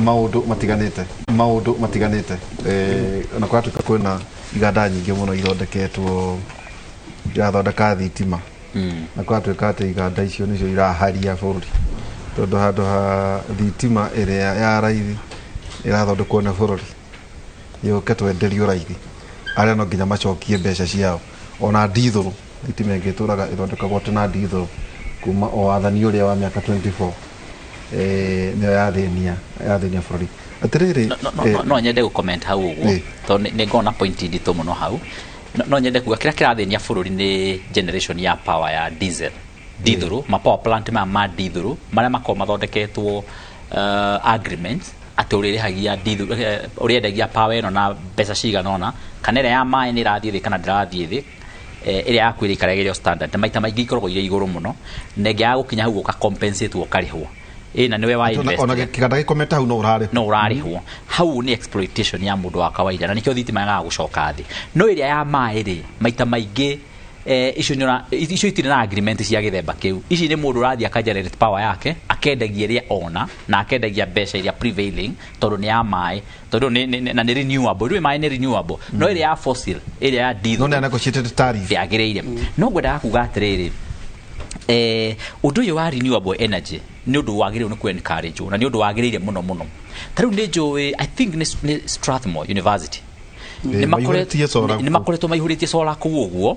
Maũndũ matiganĩte, maũndũ matiganĩte, ona kũratuĩka kwĩna iganda nyingĩ mũno ithondeketwo irathondeka thitima, na kũratuĩka atĩ iganda icio nĩcio iraharia bũrũri, tondũ handũ ha thitima ĩrĩa ya raithi ĩrathondekwo nĩ bũrũri yũke twenderio raithi, arĩa no nginya macokie mbeca ciao. Ona ndithũrũ, thitima ĩngĩ ĩtũraga ĩthondekagwo atĩ na ndithũrũ kuma o wathani ũrĩa wa mĩaka 24, nĩyo yathĩnia yathĩnia bũrũri atĩrĩrĩ. No nyende gũ-comment hau ũguo, tondũ nĩ ngona point nditũ mũno hau. No nyende kuga kĩrĩa kĩrathĩnia bũrũri nĩ generation ya power ya diesel, ndithũrũ, ma power plant maya ma ndithũrũ marĩa makoragwo mathondeketwo agreements atĩ ũrĩrĩhagia ndithũrũ, ũrĩendagia power ĩno na mbeca cigana ũna, kana ĩrĩa ya maĩ nĩ ĩrathiĩ thĩ kana ndĩrathiĩ thĩ, ĩrĩa yaku ĩrĩikaraga ĩrĩ o standard, na maita maingĩ ikoragwo irĩ igũrũ mũno, na ĩngĩaga gũkinya hau ũka compensate, ũkarĩhwo ĩ na nĩwe wa Ona invest. Ona kĩganda gĩkomete hau no ũrarĩhwo. No ũrarĩhwo hau. Nĩ exploitation ya mũndũ wa kawaida, na nĩkĩo thitima yagaga gũcoka thĩ. No ĩrĩa ya maĩ rĩ, maita maingĩ icio icio itirĩ na agreement cia gĩthemba kĩu. Ici nĩ mũndũ ũrathiĩ aka generate power yake, akendagia ĩrĩa ona na akendagia mbeca iria prevailing, tondũ nĩ ya maĩ, tondũ na nĩ renewable. Rĩu maĩ nĩ renewable, no ĩrĩa ya fossil, ĩrĩa ya diesel, no nĩ negotiated tariff. Ndĩagĩrĩire. No ngwendaga kuga atĩrĩrĩ, ũndũ ũyũ wa renewable energy nĩ ũndũ wagĩrĩirwo nĩ ku-encourage, na nĩ ũndũ wagĩrĩire mũno mũno. Ta rĩu nĩ njũĩ, I think nĩ Strathmore University. Maihũrĩtie solar nĩ makoretwo maihũrĩtie solar kũu ũguo,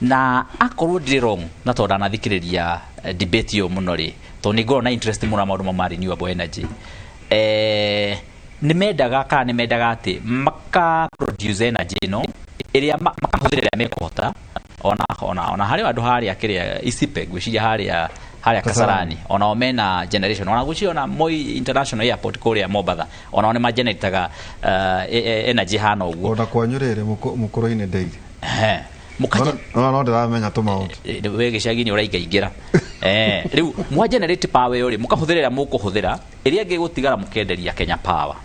na akorwo ndirĩ wrong, na tondũ ndanathikĩrĩria debate ĩyo mũno rĩ, tondũ nĩ ngoragwo na interest mũno na maũndũ ma renewable energy, nĩ mendaga kana nĩ mendaga atĩ maka produce energy ĩno ĩrĩa makahũthĩra ĩrĩa mekũhota, ona harĩ andũ harĩa kĩrĩa Isipe, ngwĩciria harĩa Kasarani, onao mena generation, ona gwĩciria ona Moi International Airport kũrĩa Mombatha, onao nĩ magenerataga energy hana ũguo. Ona kwanyu rĩrĩ mũkũrũ-inĩ ndĩire. Ehe. Mũkaje Ona no ndĩramenya tũmaũndũ. We gĩcagi-inĩ ũraingaingĩra. Rĩu mwa generate power ĩyo rĩ, mũkahũthĩra ĩrĩa mũkũhũthĩra, ĩrĩa ĩngĩ gũtigara mũkenderia Kenya Power.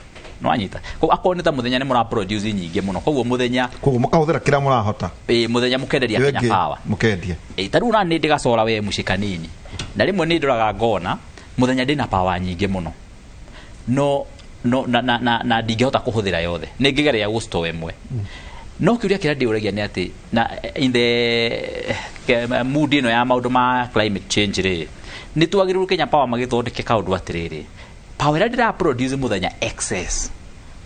Nĩwanyita? Koguo akorwo nĩ ta mũthenya nĩ mũra produce nyingĩ mũno, koguo mũthenya Koguo mũkahũthĩra kĩrĩa mũrahota. Ĩ, mũthenya mũkenderia Ĩyo Kenya ĩngĩ Power. Mũkendia. Ĩ, ta rĩu na nĩ ndĩgacora we mũciĩ kanini, na rĩmwe nĩ ndoraga ngona mũthenya ndĩna power nyingĩ mũno, no na ndingĩhota kũhũthĩra yothe, nĩ ngĩgeria gũ-store ĩmwe. No kĩũria kĩrĩa ndĩũragia nĩ atĩ na in the mood ĩno ya maũndũ ma climate change rĩ, nĩ twagĩrĩirwo Kenya Power magĩthondeke kaũndũ atĩrĩrĩ, power ĩrĩa ndĩra produce mũthenya excess,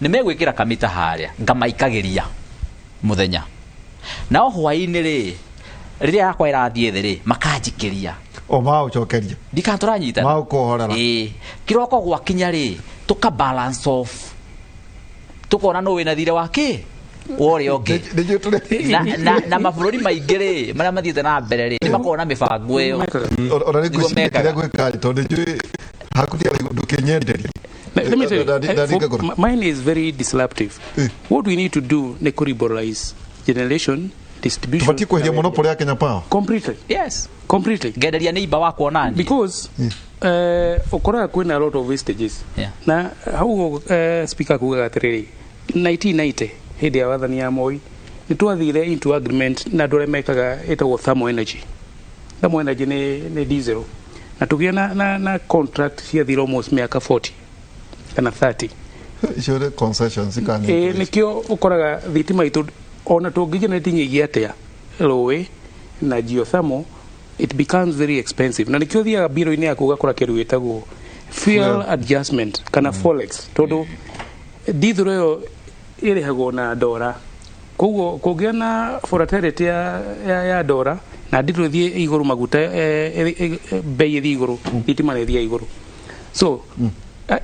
nĩ megwĩkĩra kamita harĩa ngamaikagĩria mũthenya, nao hwaĩ-inĩ rĩ, rĩrĩa yakwa ĩrathiĩ thĩ rĩ, makanjikĩria. O maũcokeria. Ndikana tũranyitana. Maũkũhorera. Ĩĩ, kĩroko gwakinya rĩ, tũka balance off, tukona nũ wĩna thirĩ wa kĩ wa ũrĩa ũngĩ. Nĩ tũrĩ Na mabũrũri maingĩ rĩ, marĩa mathiĩte na mbere rĩ, nĩ makoragwo na mĩbango ĩyo. Ona nĩ Nĩguo ngwĩciria mekaga. kĩrĩa gwĩka rĩ, tondũ njũĩ hakuhĩ ndũkĩnyenderia. Let me tell you, Ndandingagũra. mine is very disruptive. What we need to do ni liberalize generation, distribution. Tũbatiĩ kweheria monopoly ya Kenya Power. Completely. Yes. Completely. Ngenderia nĩ imba wakwa nani. Because ukoraga kwina a lot of wastages. Na hau speaker kugaga atiriri, 1990 hĩndĩ ya wathani ya Moi nĩ twathire into agreement na andũ arĩa mekaga ĩtagwo thermal energy. Thermal energy nĩ diesel, na tũgĩa na contract ciathire almost mĩaka 40 kana 30. Icio nĩ concessions kana? Ĩ, nĩkĩo ũkoraga thitima itũ ona tũngĩgenerate nyingĩ atĩa rũĩ na geothermal, it becomes very expensive, na nĩkĩo thiaga mbiro-inĩ yaku ũgakora kĩndũ gĩtagwo fuel adjustment kana forex, tondũ diesel ĩyo ĩrĩhagwo na ndora, koguo kũngĩa na volatility ya ndora na diesel ĩthiĩ igũrũ, maguta bei ĩthiĩ igũrũ, thitima nĩ ĩthiĩ igũrũ. So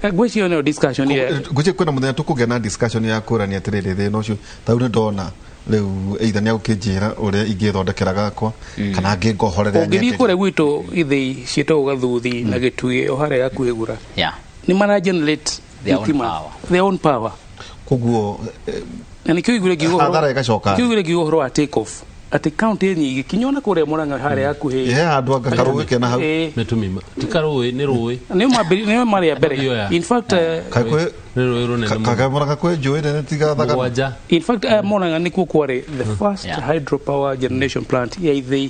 ngwĩciria nĩyo discussion ya Ngwĩciria kwĩna mũthenya tũkũgĩa na discussion ya kũrania atĩrĩrĩ, thĩna ũcio ta rĩu nĩ ndona rĩu either nĩ agũkĩnjĩra ũrĩa ingĩthondekera gakwa kana ngĩngohorere. Ũngĩthiĩ kũrĩa gwitũ ithĩi ciĩtagwo Gathuthi na Gĩtuĩ o harĩa hakuhĩ gura, nĩ mara generate their own thitima, power. Their own power. Koguo Na nĩkĩo igure ngiuga hathara ĩgacoka. Nĩkĩo igure ngiuga ũhoro wa take off atĩ kaunti nyingĩ kinya ona kũrĩa Murang'a harĩa hakuhĩ. He handũ anga karũĩ kena hau. Ĩĩ. Nĩ tũmima ti karũĩ, nĩ rũĩ. Nĩo marĩ a mbere. Iyo ya. In fact Kaĩ kwĩ Nĩ rũĩ rũnene mũno. Kaĩ Murang'a kwĩ njũĩ nene tiga Thagana? Mũgwanja. In fact Murang'a nĩkuo kwarĩ the first hydropower generation plant ya ithĩi,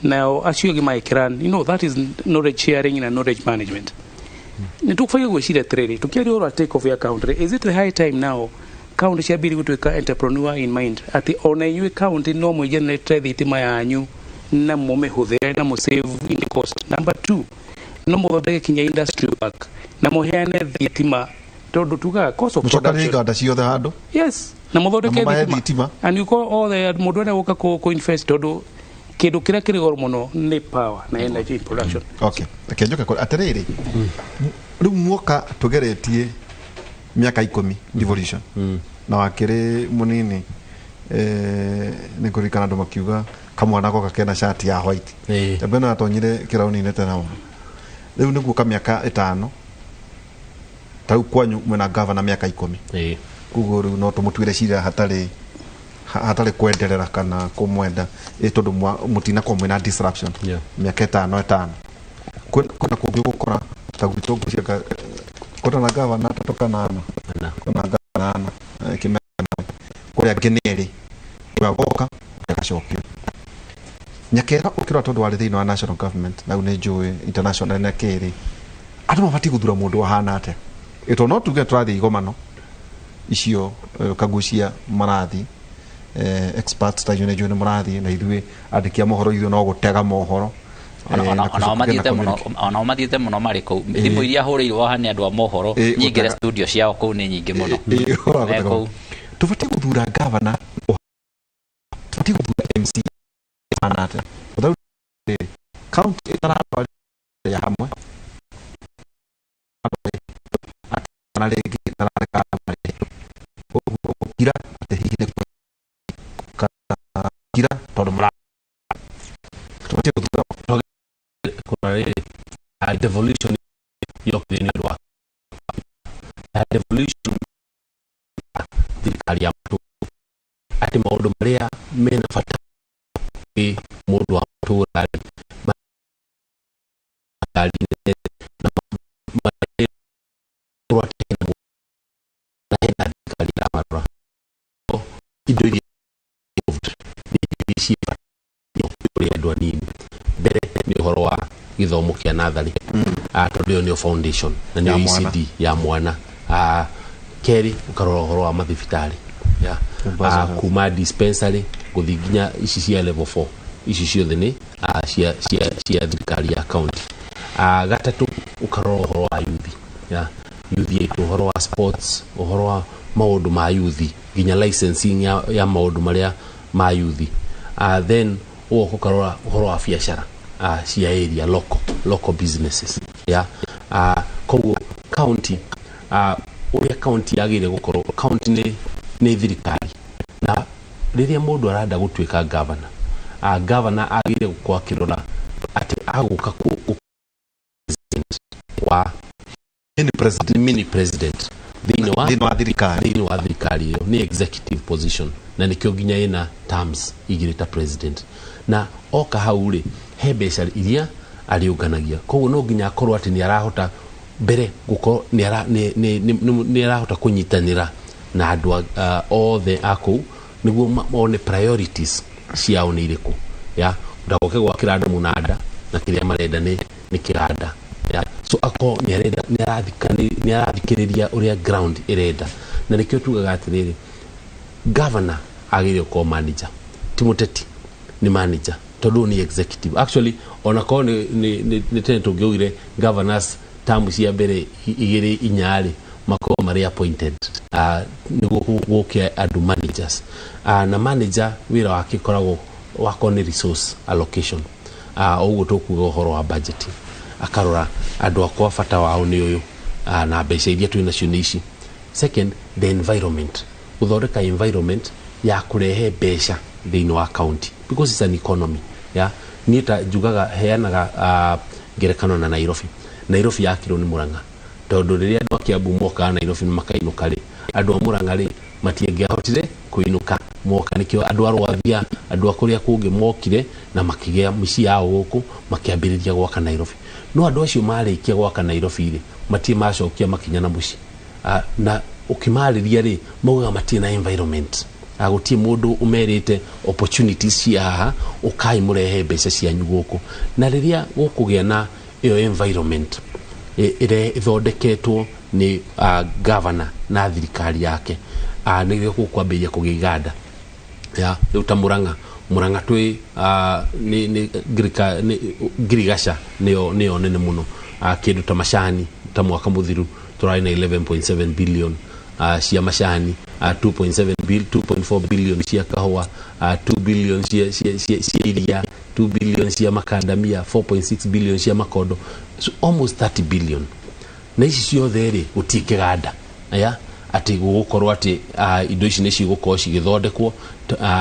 nao acio angĩ magĩkĩra. You know that is knowledge sharing na knowledge management. Nĩ tũbatiĩ gwĩciria atĩrĩrĩ, tũkĩaria ũhoro wa take off ya county, is it the high time now county ciambĩrĩrie gũtuĩka entrepreneur in mind, atĩ ona inyuĩ county no mwĩgenerate thitima yanyu na mũmĩhũthĩre na mũsave in cost? Number two, no mũthondeke kinya industrial park na mũheane thitima, tondũ tugaga cost of Mũcokanĩrĩrie production. Iganda ciothe handũ. Yes, na mũthondeke Na mũmahe thitima. Thitima. And you call all the mũndũ arĩa gũka kũ invest, tondũ kĩndũ kĩrĩa kĩrĩ goro mũno nĩ power na energy in production. Okay, reke njoke kũrĩ atĩrĩrĩ, rĩu muoka tũgeretie mĩaka 10 devolution na wakĩrĩ mũnini, nĩ kũririkana andũ makiuga kamwana goka kena shati ya white. Jambe no atonyire kĩrauni-inĩ tene mũno. Rĩu nĩguo ka mĩaka 5, ta rĩu kwanyu mwĩna gavana mĩaka 10. Koguo rĩu no tũmũtuĩre cira hatarĩ hatarĩ kwenderera kana kũmwenda, ĩ tondũ mũtinakorwo mwĩna disruption. Mĩaka 5 5 kwĩna kũngĩ gũkora ta gwitũ ngwĩciria kwĩna na gavana atatũ kana ana. Ana. Kwĩna gavana ana, kĩmera kũrĩa angĩ nĩ erĩ, ũrĩa goka agacokio nyakera ũkĩrora, tondũ warĩ thĩinĩ wa national government na rĩu nĩ njũĩ international na kĩrĩ andũ mabatiĩ gũthura mũndũ ahana atĩa, ĩ tondũ no tuge tũrathiĩ igomano icio, kagucia marathi, experts ta inyuĩ nĩ njũĩ nĩ mũrathiĩ, na ithuĩ andĩki a mohoro ithuĩ no gũtega mohoro. Na Onao kũcoka mathiĩte na mũno. communicate. Onao mathiĩte mũno marĩ kũu, thimũ iria hũrĩirwo haha nĩ andũ a mohoro nyingĩre gũtega. Studio ciao kũu nĩ nyingĩ mũno. Ũhoro wa Me gũtega. kũu. Tũbatiĩ gũthura gavana, tũbatiĩ gũthura MC ahana atĩa? Tondũ rĩu county ĩtaratwarĩria hamwe na rĩngĩ ĩtarareka marĩ ũguo gũkira atĩ hihi nĩ kana kira tondũ mũra tũbatiĩ gũthura. Kũrora rĩrĩ, devolution yokire nĩ ũndũ wa devolution ya thirikari ya matũũra, atĩ maũndũ marĩa mena bata kwĩ mũndũ wa matũũra rĩ, thirikari nene na makorwo atĩ hena mũndũ na hena thirikari ĩramarora. Indo iria involved nĩ indo iria ciĩ bata kũrĩ andũ anini. Mbere nĩ ũhoro wa gĩthomo kĩa natharĩ, tondũ ĩyo nĩyo foundation na nĩyo Ya mwana. ECD ya mwana. Kerĩ ũkarora ũhoro wa mathibitarĩ ya Universal health. Kuma dispensary gũthiĩ nginya ici cia level 4, ici ciothe nĩ cia thirikari ya county. Gatatũ ũkarora ũhoro wa yuthi ya yuthi yaitũ, ũhoro wa sports, ũhoro wa maũndũ ma yuthi, nginya licensing ya maũndũ marĩa ma yuthi. Then ũgoka ũkarora ũhoro wa biacara cia area, local businesses ya koguo county, ũrĩa county yagĩrĩire gũkorwo, county nĩ thirikari, na rĩrĩa mũndũ arenda gũtuĩka governor, governor agĩrĩire gũkorwo akĩrora atĩ agũka president wa Mini president. Mini president thĩinĩ wa thĩinĩ wa thirikari. Thĩinĩ wa thirikari ĩyo nĩ executive position, na nĩkĩo nginya ĩna terms igĩrĩ ta president, na oka hau rĩ, he mbeca iria arĩũnganagia, koguo no nginya akorwo atĩ nĩ arahota mbere gũkorwo nĩ arahota kũnyitanĩra na andũ othe a kũu nĩguo mone priorities ciao nĩ irĩkũ, ya ndagoke gwakĩra andũ mũnanda na kĩrĩa marenda nĩ kĩganda ya. So akorwo nĩ arenda nĩ arathikĩrĩria ũrĩa ground ĩrenda, na nĩkĩo tugaga atĩrĩrĩ, governor agĩrĩire gũkorwo manager, ti mũteti, nĩ manager, tondũ ũyũ nĩ executive actually. Ona korwo nĩ tene tũngĩaugire governors term cia mbere 2 4 rĩ, makorwo marĩ appointed, nĩguo gũke andũ managers, na manager wĩra wake ũkoragwo wakorwo nĩ resource allocation, ũguo tũkuga ũhoro wa budgeting, akarora andũ akwa bata wao nĩ ũyũ, na mbeca iria twĩ nacio nĩ ici. Second, the environment, gũthondeka environment ya kũrehe mbeca thĩinĩ wa county, because it's an economy ya. Niĩ ta njugaga heanaga ngerekano na Nairobi. Nairobi yakirwo nĩ Mũrang'a, tondũ rĩrĩa andũ a Kiambu mokaga Nairobi nĩ makainũka rĩ, andũ a Mũrang'a rĩ, matiangĩahotire kũinũka moka, nĩkĩo andũ a Rwathia, andũ a kũrĩa kũngĩ mokire na makĩgĩa mĩciĩ yao gũkũ, makĩambĩrĩria gwaka Nairobi. No andũ acio marĩkia gwaka Nairobi rĩ, matirĩ macokia makinya na mũciĩ. Na ũkĩmarĩria rĩ, maugaga matirĩ na environment. Gũtirĩ mũndũ ũmerĩte opportunities cia haha, ũkai mũrehe mbeca cianyu gũkũ. Na rĩrĩa gũkũgĩa na ĩyo environment, Ĩrĩa ĩthondeketwo nĩ governor na thirikari yake, nĩguo gũkwambĩrĩria kũgĩa iganda ya rĩu ta Murang'a twĩ nĩ nĩ ngirigaca nĩyo nene mũno. Kĩndũ ta macani, ta mwaka mũthiru tũrarĩ na 11.7 billion cia macani, 2.7 2.4 billion cia kahũa, 2 billion cia iria, 2 billion cia makandamia, 4.6 billion cia makondo, so almost 30 billion. Na ici ciothe rĩ, gũtirĩ kĩganda ya atĩ gũgũkorwo atĩ indo ici nĩ cigũkorwo cigĩthondekwo,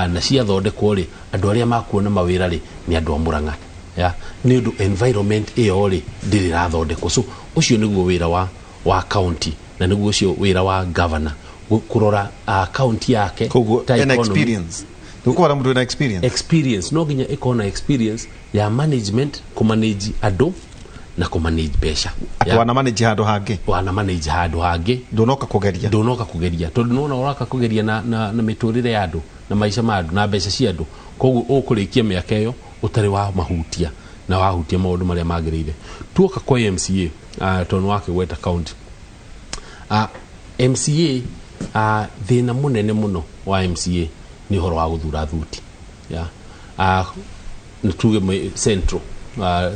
na ciathondekwo rĩ, andũ arĩa makuona mawĩra rĩ nĩ andũ a Murang'a, ya nĩ ũndũ environment ĩyo rĩ ndĩrĩ ĩrathondekwo. So ũcio nĩguo wĩra wa county, na nĩguo ũcio wĩra wa governor, kũrora county yake Koguo ta ena economy. Experience, nĩgũkorwo na mũndũ wĩna experience. Experience, no nginya ĩkorwo na experience ya management, kũmanage andũ na kũmanage mbeca. Atĩ wana manage handũ hangĩ. Wana manage handũ hangĩ. Ndũnoka kũgeria. Ndũnoka kũgeria, tondũ nĩwona ũroka kũgeria na mĩtũrĩre ya andũ na maica ma andũ na mbeca cia andũ. Koguo ũkũrĩkia mĩaka ĩyo ũtarĩ wa mahutia na wahutia maũndũ marĩa magĩrĩire. Tuoka kwa MCA, tondũ nĩwakĩgweta county, MCA, thĩna mũnene mũno wa MCA nĩ ũhoro wa gũthura thuti ya nĩ tuge central,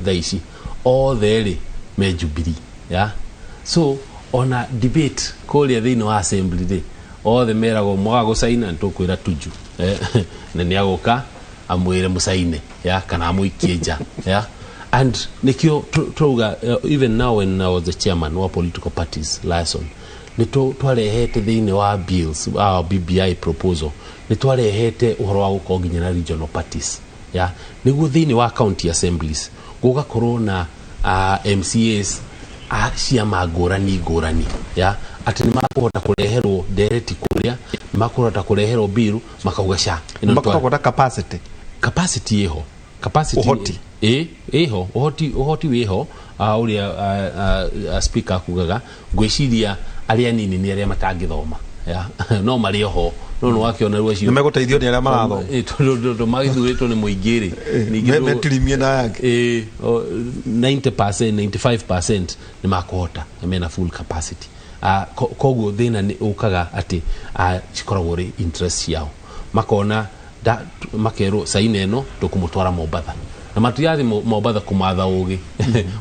thaa ici othe rĩ me Jubilee, ya so ona debate kũrĩa thĩinĩ wa assembly rĩ, othe meragwo mwaga gũcaina nĩtũkwĩra Tuju, na nĩ agũka amwĩre mũcaine, ya kana amũikie nja, ya and nikio twauga, even now when I was the chairman wa political parties liaison, nĩ twarehete thĩinĩ wa bills, our BBI proposal, nĩ twarehete ũhoro wa gũkorwo nginya na regional parties, ya nĩguo thĩinĩ wa county assemblies gũgakorwo na MCAs a ciama ngũrani ngũrani, ya atĩ nĩ makũhota kũreherwo ndereti kũrĩa, nĩ makũhota kũreherwo bill makauga ca ĩno. Makoragwo na capacity. Capacity ĩho, capacity. Ũhoti. Ĩ ĩho, ũhoti wĩho, ũrĩa speaker akugaga. Ngwĩciria arĩa anini nĩ arĩa matangĩthoma, ya no marĩ oho, no nĩ wakĩona rĩu acio nĩ megũteithio nĩ arĩa marathoma. Tondũ magĩthurĩtwo nĩ mũingĩ rĩ, ningĩ Metirimie na yangĩ. 90%, 95% nĩ makũhota na mena full capacity. Koguo thĩna nĩ ũkaga atĩ cikoragwo rĩ interest ciao, makona makerwo caina ĩno tũkũmũtwara Mombatha, na matirathi Mombatha kũmatha ũgĩ,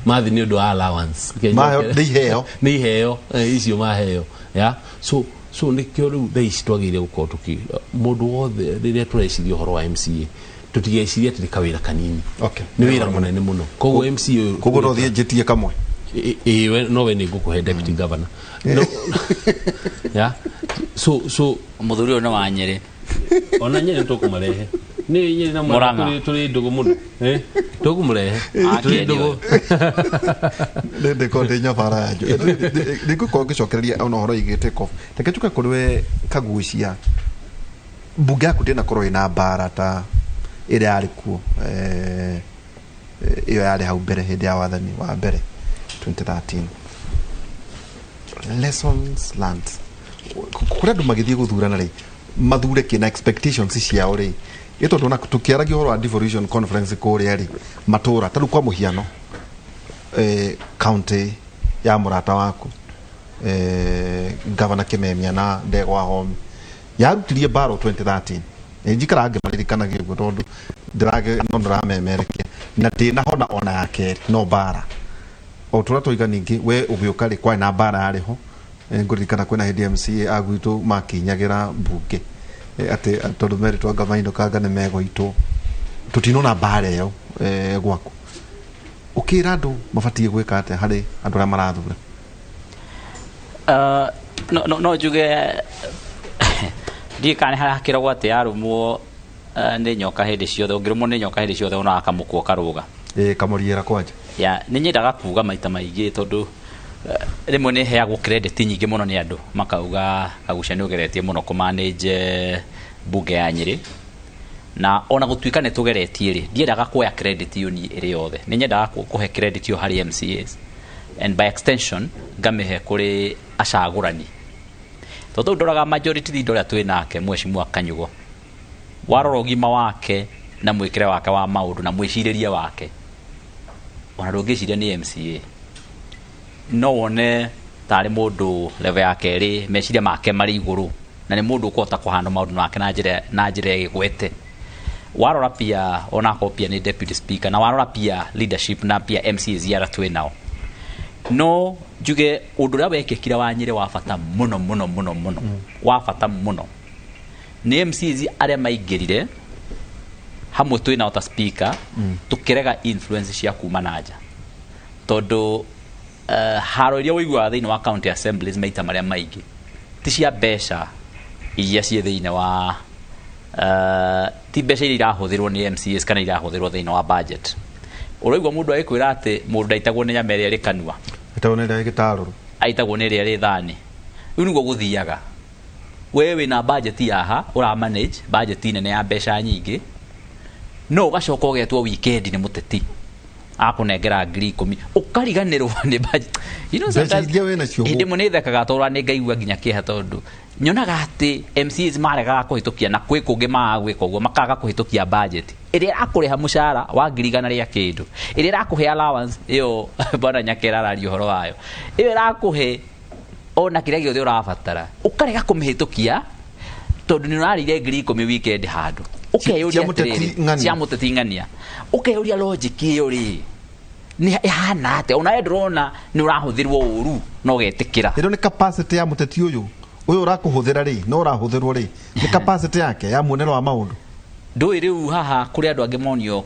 mathi nĩ ũndũ wa allowance. Maheo nĩ iheo. Nĩ iheo, icio maheo, ya so nĩkĩo rĩu thaa ici twagĩrĩire gũkorwo tũki mũndũ wothe rĩrĩa tũreciria ũhoro wa MCA, tũtigecirie atĩ nĩ kawĩra kanini. Nĩ wĩra mũnene mũno. Koguo MCA ũyũ Koguo no thiĩ njĩtie kamwe. Ĩ, we no we nĩ ngũkũhe deputy governor, no, ya so Mũthuri ũyũ nĩ wa Nyĩrĩ. Ona Nyĩrĩ tũkũmarehe, nĩ Nyĩrĩ na Mũrang'a. Tũrĩ ndũgũ mũno, tũkũmũrehe tũrĩ Akĩendio. ndũgũ. Ndĩkorwo ndĩ nyabara yanju, nĩngũkorwo ngĩcokereria ona ũhoro wĩgiĩ take off. Reke njuke kũrĩ we Kagucia. Mbunge yaku ndĩnakorwo ĩna mbara ta ĩrĩa yarĩ kuo, ĩyo yarĩ hau mbere hĩndĩ ya wathani wa mbere 2013. Lessons learned kũrĩa andũ magĩthiĩ gũthurana rĩ, mathure kĩna expectations ciao rĩ, ĩ tondũ ona tũkĩaragia ũhoro wa devolution conference kũrĩa rĩ matũra, ta rĩu kwa mũhiano, county ya mũrata waku, Governor Kimemia na Ndegwa Home, yarutirie mbaro 2013. Nĩ njikaraga ngĩmaririkanagia ũguo tondũ ndĩrage no ndĩramemerekia na ndĩnahona ona ya kerĩ no mbara o tũrĩa tũiga. Ningĩ we ũgĩũka rĩ, kwarĩ na mbara yarĩ ho. Ngũririkana kwĩna hĩndĩ MCA a gwitũ makinyagĩra mbunge, atĩ tondũ meritwo anga mainũkanga nĩ megũitwo. Tũtinona mbara ĩyo, gwaku ũkĩra andũ mabatiĩ gwĩka atĩa harĩ andũ arĩa marathura? No njuge ndiĩ kana nĩ harakĩragwo atĩ yarũmwo nĩ nyoka hĩndĩ ciothe, ũngĩrũmwo nĩ nyoka hĩndĩ ciothe onaga kamũkwa karũga. Ĩ kamũriĩra kwanja. Ya nĩ nyendaga kuga maita maingĩ tondũ rĩmwe nĩ heagwo credit nyingĩ mũno nĩ andũ, makauga Kagucia nĩ ũgeretie mũno kũmanage mbunge ya Nyĩrĩ, na ona gũtuĩka nĩ tũgeretie rĩ, ndiendaga kuoya credit ĩyo niĩ ĩrĩ yothe. Nĩ nyendaga kũhe credit ĩyo harĩ MCAs and by extension ngamĩhe kũrĩ acagũrani, tondũ ndoraga majority leader ũrĩa twĩ nake, Mheshimiwa Kanyugo, warora ũgima wake na mwĩkĩre wake wa maũndũ na mwĩcirĩrie wake, ona ndũngĩciria nĩ MCA. No wone tarĩ mũndũ level ya kerĩ, meciria make marĩ igũrũ, na nĩ mũndũ ũkũhota kũhanda maũndũ make na njĩra ĩgwete. Warora pia, onakorwo pia nĩ deputy speaker, na warora pia leadership na pia MCAs arĩa twĩ nao, no njuge ũndũ ũrĩa wekĩkire wa Nyĩrĩ wa bata mũno mũno mũno mũno, wa bata mũno nĩ MCAs arĩa maingĩrire hamwe twĩ nao ta speaker, tũkĩrega influence cia kuma na nja, tondũ haro iria ũiguaga thĩinĩ wa county assemblies maita marĩa maingĩ ti cia mbeca iria ciĩ thĩinĩ wa ti mbeca iria irahũthĩrwo nĩ MCAs kana irahũthĩrwo thĩinĩ wa budget. Ũraigua mũndũ agĩkwĩra atĩ mũndũ ndaitagwo nĩ nyama ĩrĩa ĩrĩ kanua. Ĩtagwo nĩ ĩrĩa ĩgĩtarũrũ. Aitagwo nĩ ĩrĩa ĩrĩ thani. Rĩu nĩguo gũthiaga, we wĩna budget yaha ũra manage budget nene ya mbeca nyingĩ, no ũgacoka ũgetwo weekend nĩ mũteti akũnengera 10,000, ũkariganĩrwo nĩ budget. You know, Mbeca sometimes- iria wĩnacio. Hĩndĩ ĩmwe nĩ thekaga tondũ nĩ ngaigua nginya kĩeha, tondũ nyonaga atĩ MCAs maregaga kũhĩtũkia, na kwĩ kũngĩ magaga gwĩka ũguo, makaga kũhĩtũkia budget ĩrĩa ĩrakũrĩha mũcara wa 100,000 rĩa kĩndũ, ĩrĩa ĩrakũhe allowance ĩyo bwana Nyakera araria ũhoro wayo, ĩyo ĩrakũhe ona kĩrĩa gĩothe ũrabatara, ũkarega kũmĩhĩtũkia tondũ nĩ ũrarĩire 10,000 weekend handũ. Ũkeyũria Cia mũteti. Atĩrĩrĩ, Ng'ania. Cia mũteti ng'ania. Ũkeyũria logic ĩyo rĩ, nĩ ĩhana atĩa? Ona we ndũrona nĩ ũrahũthĩrwo ũru na ũgetĩkĩra. Ĩno nĩ capacity ya mũteti ũyũ ũyũ ũrakũhũthĩra rĩ, no ũrahũthĩrwo rĩ, nĩ capacity yake ya muonere wa maũndũ. Ndũĩ rĩu haha kũrĩ andũ angĩ monio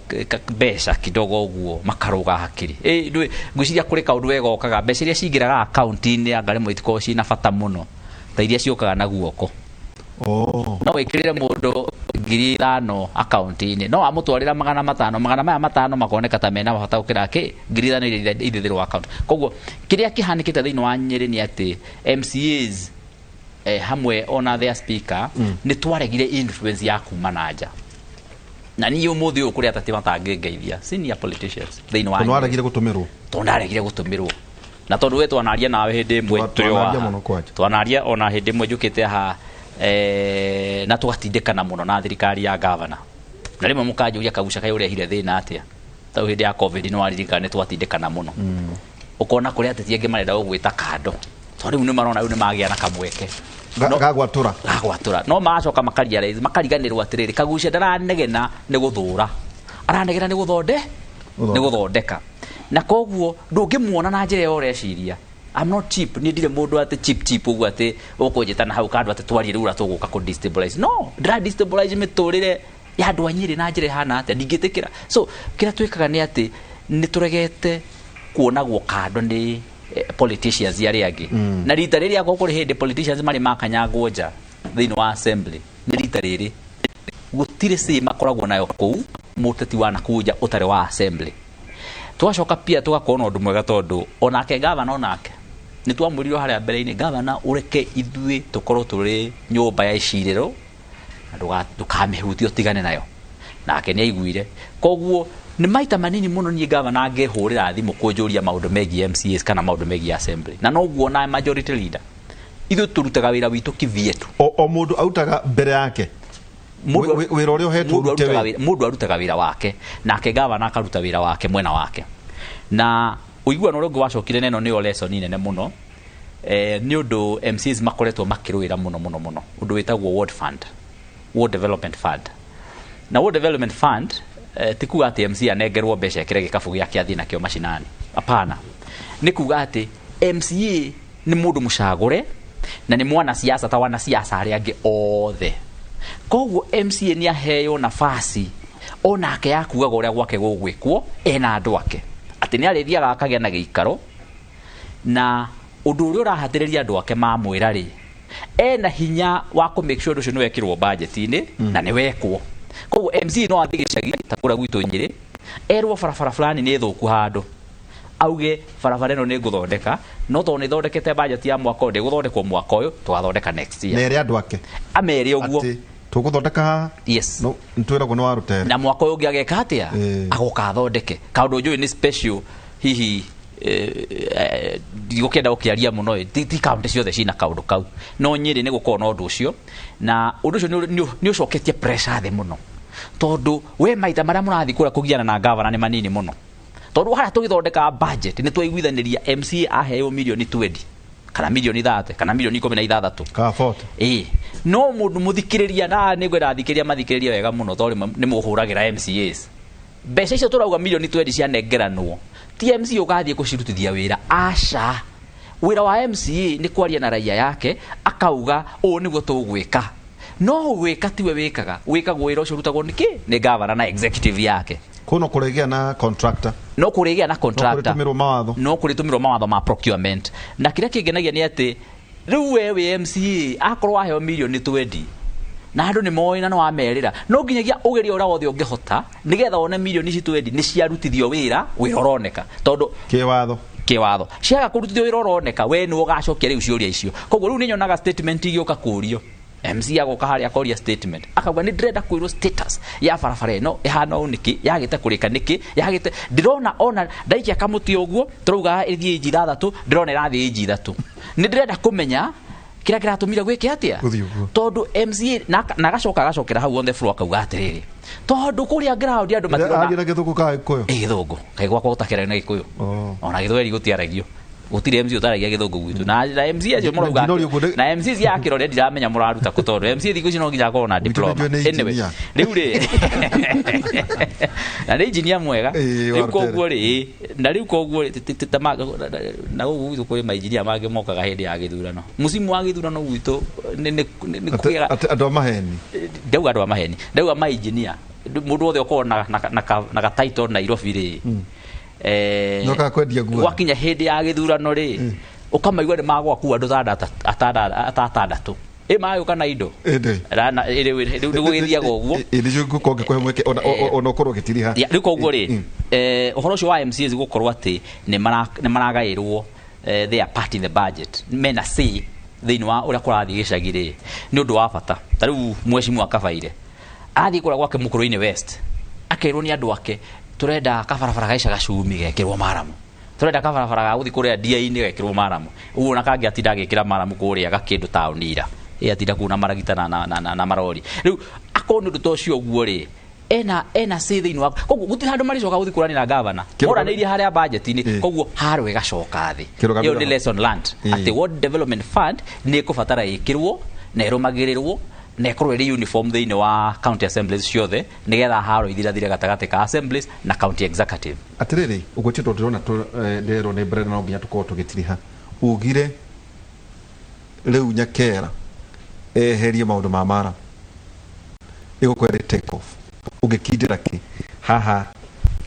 mbeca kidogo ũguo makarũga hakiri. Ĩ ndũĩ, ngwĩciria kũrĩ kaũndũ wega okaga, mbeca iria cingĩraga akaunti-inĩ anga rĩmwe itikoragwo ciĩna bata mũno ta iria ciũkaga na guoko. No wĩkĩrĩre mũndũ 5,000 akaunti-inĩ, no wamũtwarĩra 500, magana maya matano makoneka ta mena bata gũkĩra kĩ 5,000 iria ithĩrwo account. Koguo kĩrĩa kĩhanĩkĩte thĩinĩ wa Nyĩrĩ nĩ atĩ MCAs hamwe ona their speaker nĩ twaregire influence ya kuma na nja, na niĩ ũmũthĩ ũyũ kũrĩ atati matangĩngeithia, senior politicians thĩinĩ wa Tondũ Nyĩrĩ. waregire gũtũmĩrwo. Tondũ ndaregire gũtũmĩrwo, na tondũ we twanaria nawe hĩndĩ ĩmwe tũrĩ o Twanaria haha. mũno kwanja. Twanaria ona hĩndĩ ĩmwe njũkĩte haha na tũgatindĩkana mũno na thirikari ya gavana, na rĩmwe mũkanjũria, "Kaguca, kaĩ ũrehire thĩna atĩa?" Tau hĩndĩ ya COVID nĩ waririkana nĩ twatindĩkana mũno. Ũkona kũrĩ ateti angĩ marenda gũgwĩta kando, tondũ rĩu nĩ marona rĩu nĩ magĩa na kamweke. Gagwatũra. Gagwatũra, no magacoka makarealize, makariganĩrwo atĩrĩrĩ, Kagucia ndaranegena nĩ gũthũra, aranegena nĩ gũthonde nĩ gũthondeka. Na koguo ndũngĩmuona na njĩra ĩyo ũreciria. I'm not cheap. Niĩ ndirĩ mũndũ atĩ cheap cheap ũguo atĩ ũkũnjĩta na hau kando atĩ twarie rĩu ũrĩa tũgũka kũ destabilize. No ndĩra destabilize mĩtũrĩre ya andũ a Nyĩrĩ na njĩra ĩhana atĩa? Ndingĩtĩkĩra. So kĩrĩa twĩkaga nĩ atĩ nĩ tũregete kuonagwo kando nĩ politicians arĩa angĩ. Na rita rĩrĩa akorwo kũrĩ hĩndĩ politicians marĩ makanyangwo nja thĩinĩ wa assembly, nĩ rita rĩrĩ. Gũtirĩ say makoragwo nayo kũu mũteti wa nakũu nja ũtarĩ wa assembly. Twacoka pia tũgakorwo na ũndũ mwega, tondũ onake gavana, onake nĩ twamwĩrire harĩa mbere-inĩ, gavana, ũreke ithuĩ tũkorwo tũrĩ nyũmba ya icirĩro na ndũkamĩhutie, ũtigane nayo. Nake nĩ aiguire. Koguo nĩ maita manini mũno niĩ gavana angĩhũrĩra thimũ kũnjũria maũndũ megiĩ MCAs kana maũndũ megiĩ assembly, na noguo na majority leader. Ithuĩ tũrutaga wĩra witũ kivyetu. O mũndũ autaga mbere yake. Wĩra ũrĩa ũhetwo Mũndũ ũrute arutaga we. Mũndũ arutaga wĩra wake, nake gavana akaruta wĩra wake mwena wake, na ũiguano ũrĩa ũngĩ wacokire, na ĩno nĩyo lesson nene mũno, nĩ ũndũ MCAs makoretwo makĩrũĩra mũno mũno mũno, ũndũ wĩtagwo ward fund, ward development fund. Na ward development fund ti kuga atĩ MC anengerwo mbeca ekĩre gĩkabu gĩake athiĩ nakĩo macinani. Hapana, nĩ kuga atĩ MCA nĩ mũndũ mũcagũre na nĩ mwanasiasa ta wanasiasa arĩa angĩ othe. Koguo MCA nĩ aheo nafasi onake ya kugaga ũrĩa gwake gũgwĩkwo ena andũ ake, atĩ nĩ arĩthiaga akagĩa na gĩikaro na ũndũ ũrĩa ũrahatĩrĩria andũ ake mamwĩra rĩ, ena hinya wa kũ make sure ũndũ ũcio nĩ wekĩrwo budget-inĩ na nĩ wekwo. Koguo MC no athiĩ gĩcagi ta kũrĩa gwitũ Nyĩrĩ, erwo barabara fulani nĩ thũku handũ, auge barabara ĩno nĩ ngũthondeka, no tondũ nĩ thondekete budget ya mwaka ũyũ, ndĩgũthondekwo mwaka ũyũ, tũgathondeka next year. Na ere andũ ake Amere ũguo. Atĩ tũgũthondeka haha. Yes. No nĩtwĩragwo nĩ wa rũtere. Na mwaka ũyũ ũngĩ ageka atĩa? Agoka athondeke kaũndũ njũĩ nĩ special. Hihi ndigũkĩenda gũkĩaria mũno ĩ, ti kaunti ciothe cina kaũndũ kau, no Nyĩrĩ nĩ gũkorwo na ũndũ ũcio, na ũndũ ũcio nĩ ũcoketie pressure thĩ mũno, tondũ we maita marĩa mũrathiĩ kũrĩa kũgiana na gavana nĩ manini mũno, Tondu haria tugithondeka budget ni twaiguithaniria MCA aheo milioni 20 kana milioni 30 kana milioni 16 Ka 40. Ĩĩ, no mũndũ mũthikĩrĩria na nĩ ngwenda thikĩrĩria mathikĩrĩria wega mũno tondũ rĩmwe nĩ mũhũragĩra MCAs mbeca icio tũrauga milioni 20 cianengeranwo ti MCA ũgathiĩ kũcirutithia wĩra, aca. Wĩra wa MCA nĩ kwaria na raia yake akauga ũũ nĩguo tũgwĩka, no gwĩka tiwe wĩkaga, wĩkagwo wĩra ũcio ũrutagwo nĩkĩ nĩ gavana na executive yake. Kũu no kũrĩgĩa na contractor. No kũrĩgĩa na contractor. No kũrĩtũmĩrwo mawatho. No kũrĩtũmĩrwo mawatho ma procurement. Na kĩrĩa kĩngenagia nĩ atĩ rĩu we wĩ MCA akorwo waheo milioni 20 na andũ nĩ moĩ na nĩ wamerĩra, no nginyagia ũgerie ũrĩa wothe ũngĩhota nĩgetha wone milioni ici 20 nĩ ciarutithio wĩra, wĩra ũroneka, tondũ kĩwatho kĩwatho ciaga kũrutithio wĩra ũroneka, we nĩwe ũgacokia rĩu ciũria icio. Koguo rĩu nĩ nyonaga statement igĩũka kũrio, MC agoka harĩa akoria statement akauga nĩ ndĩrenda kwĩrwo status ya barabara ĩno ĩhana ũũ nĩkĩ, yagĩte kũrĩka nĩkĩ, yagĩte ndĩrona ona ndaikia kamũtĩ ũguo tũrauga ĩthiĩ inji ithathatũ, ndĩrona ĩrathiĩ inji ithatũ, nĩ ndĩrenda kũmenya kĩrĩa kĩratũmire gwĩke atĩa. Gũthiĩ ũguo. Tondũ MCA na agacoka agacokera hau on the floor akauga atĩrĩrĩ, tondũ kũrĩa ground andũ matirona aria na gĩthũngũ ka gĩkũyũ. Ĩ gĩthũngũ kaĩ gwakwa gũtakĩragia na gĩkũyũ. Oh. Ona gĩthweri gũtiaragio, gũtirĩ MC ũtaragia gĩthũngũ gwitũ na MC acio mũrauga Ndinoria ũguo na MC cia kĩrore ndiramenya mũraruta kũ, tondũ MC thikũ ici no nginya akorwo na Gwitũ diploma. nĩnjũĩ nĩ Anyway, engineer. rĩu rĩ na nĩ engineer mwega. Ĩĩ, Rĩu wa koguo rĩ, na rĩu koguo rĩ, na gũkũ gwitũ kũrĩ mainjinia mangĩ mokaga hĩndĩ ya gĩthurano, mũcimu wa gĩthurano gwitũ nĩ kũgĩaga Atĩ andũ a maheni. Ndauga andũ a maheni, ndauga mainjinia, mũndũ wothe ũkorwo na ga title Nairobi rĩ, Nĩokaga kwendia nguo. Gwakinya hĩndĩ ya gĩthurano rĩ, ũkamaigua nĩ magwaku andũ atandatũ ĩ magĩũka na indo. Ĩndĩ. Rĩu gũgĩthiaga ũguo. Ĩ nĩcio ngũkorwo ngĩkũhe mweke ona ũkorwo ũgĩtiriha. Ya, rĩu koguo rĩ, ũhoro ũcio wa MCAs gũkorwo atĩ nĩ maragaĩrwo their part in the budget, mena say thĩinĩ wa ũrĩa kũrathiĩ gĩcagi rĩ, nĩ ũndũ wa bata. Ta rĩu mheshimiwa Kabaire athiĩ kũrĩa gwake Mũkũrũ-inĩ West akerwo nĩ andũ ake tũrenda kabarabara ga Icaga Cumi gekĩrwo maramu, tũrenda kabarabara ga gũthiĩ kũrĩa ndia-inĩ gekĩrwo maramu, ũguo na kangĩ atinda agĩkĩra maramu kũrĩa gakĩndũ taũni ira, ĩ atinda kũu na maragita na marori. Rĩu akorwo nĩ ũndũ ta ũcio ũguo rĩ, ena say thĩinĩ wa koguo gũtirĩ handũ marĩcoka gũthiĩ kũrania na gavana moranĩirie harĩa budget-inĩ, koguo harĩa ĩgacoka thĩ. Kĩrũgamĩrĩro Ĩyo nĩ lesson learned Ĩ. atĩ World Development Fund nĩ ĩkũbatara ĩkĩrwo na ĩrũmagĩrĩrwo na ĩkorwo ĩrĩ uniform thĩinĩ wa county assemblies ciothe nĩgetha haro ithirathire gatagatĩ ka assemblies na county executive. Atĩrĩrĩ, ũguo tondũ ndĩrona ndĩrerwo nĩ Brenda no nginya tũkorwo tũgĩtiriha. Ugire rĩu Nyakera eherie maũndũ ma mara ĩgũkorwo ĩrĩ take off, ũngĩkindĩra kĩ haha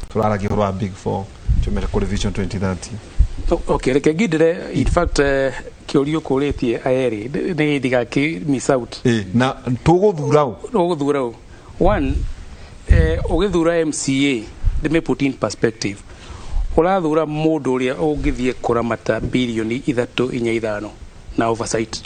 tũraragia ũhoro wa big four tumĩte kũrĩ Vision 2030. Okay, reke ngindĩre in fact kĩũria ũkũrĩtie aerĩ nĩ ndigakĩ miss out. Ĩ, na tũgũthura ũ? Ũgũthura ũ? One, ũgĩthura MCA, let me put in perspective, ũrathura mũndũ ũrĩa ũngĩthiĩ kũramata bilioni 3 4 5 na oversight.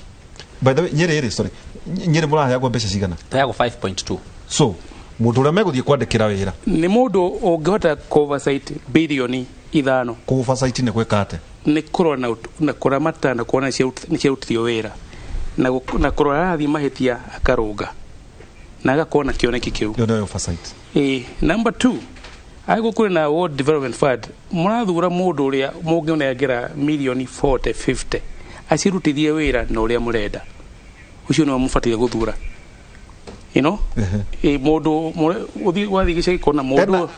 By the way, Nyĩrĩ rĩ, sorry, Nyĩrĩ mũraheagwo mbeca cigana? Tũheagwo 5.2. So mũndũ ũrĩa megũthiĩ kwandĩkĩra wĩra nĩ mũndũ ũngĩhota kũ-oversight bilioni 5. Kũ-oversight nĩ gwĩka atĩa? Nĩ kũrora na kũramata na kuona nĩ ciarutithio wĩra na kũrora arathiĩ mahĩtia akarũnga na agakorwo na kĩoneki kĩu. Ĩyo nĩyo oversight. Ĩ, number 2, angĩkorwo kũrĩ na World Development Fund, mũrathura mũndũ ũrĩa mũngĩnengera milioni 40 50 acirutithie wĩra na ũrĩa mũrenda, ũcio nĩwe mũbataire gũthura, you know? Ĩ, mũndũ ũthiĩ wathiĩ gĩcagi kona mũndũ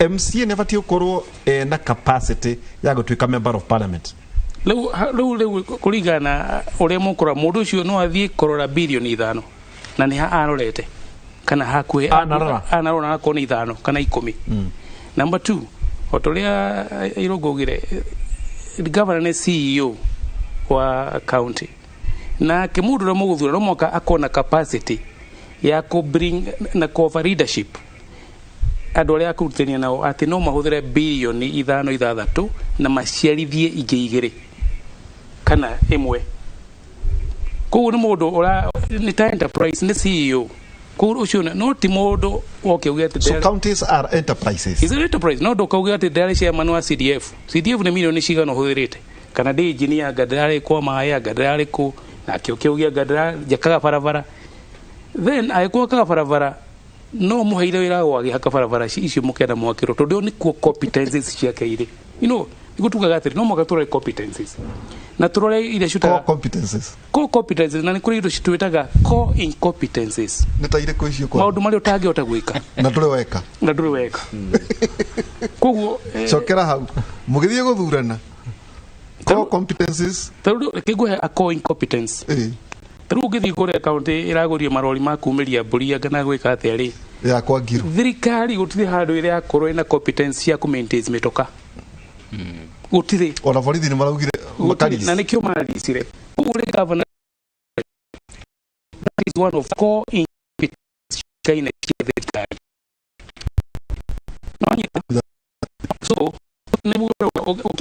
Ena MCA nĩ abatiĩ gũkorwo ena capacity ya gũtuĩka member of parliament. Rĩu kũringana na ũrĩa mũkũrora mũndũ ũcio no athiĩ kũrora bilioni 5 na nĩ ha arorete kana hakuhĩ Anarora. anarora akorwo nĩ 5 kana 10. Number 2, o ta ũrĩa Irũngũ augire, governor nĩ CEO wa county, nake mũndũ ũrĩa mũgũthura no mũhaka akorwo na capacity ya kũ bring na kũ leadership andũ arĩa akũrutithania nao atĩ no mahũthĩre bilioni 5 6 na maciarithie ingĩ 2 kana 1. Koguo nĩ mũndũ ũra nĩ ta enterprise, nĩ CEO. Koguo ũcio no ti mũndũ woke uge atĩ So counties are enterprises. Is an enterprise. No ndũkauge atĩ ndarĩ chairman wa CDF. CDF nĩ milioni cigana ũhũthĩrĩte, kana ndĩ engineer anga ndĩrarĩ kwa maĩ anga ndĩrarĩ kũ, nake ũkĩuge anga njakaga barabara, then angĩkorwo akaga barabara No muheire wira wa gihaka barabara icio mukenda mwakirwo tondu nikuo competences ciake iri. You know, niguo tugaga atiri no mwaka turore competences na turore iria ciutaga core competences. Core competences, na ni kuri indo citwitaga core incompetences. Nĩ ta irĩkũ icio kwa maundu maria utangihota gwika na ndũrĩ weka. Na ndũrĩ weka. Koguo cokera hau mugithie guthurana core competences tondu kiguhe a core incompetence. Tarĩu ũngĩthiĩ kũrĩa kaunti ĩragũria marori ma kumĩria mbũri kana gwĩka atĩa rĩ, ya kwa ngiru thirikari gũtirĩ handũ ĩrĩa yakorwo ĩna competence cia kũ maintain mĩtoka. Gũtirĩ. Ona borithi nĩ maraugire makarisi. Na nĩkĩo maricire. Koguo rĩ governor, that is one of core incompetence kaina cia thirikari. No nyita. So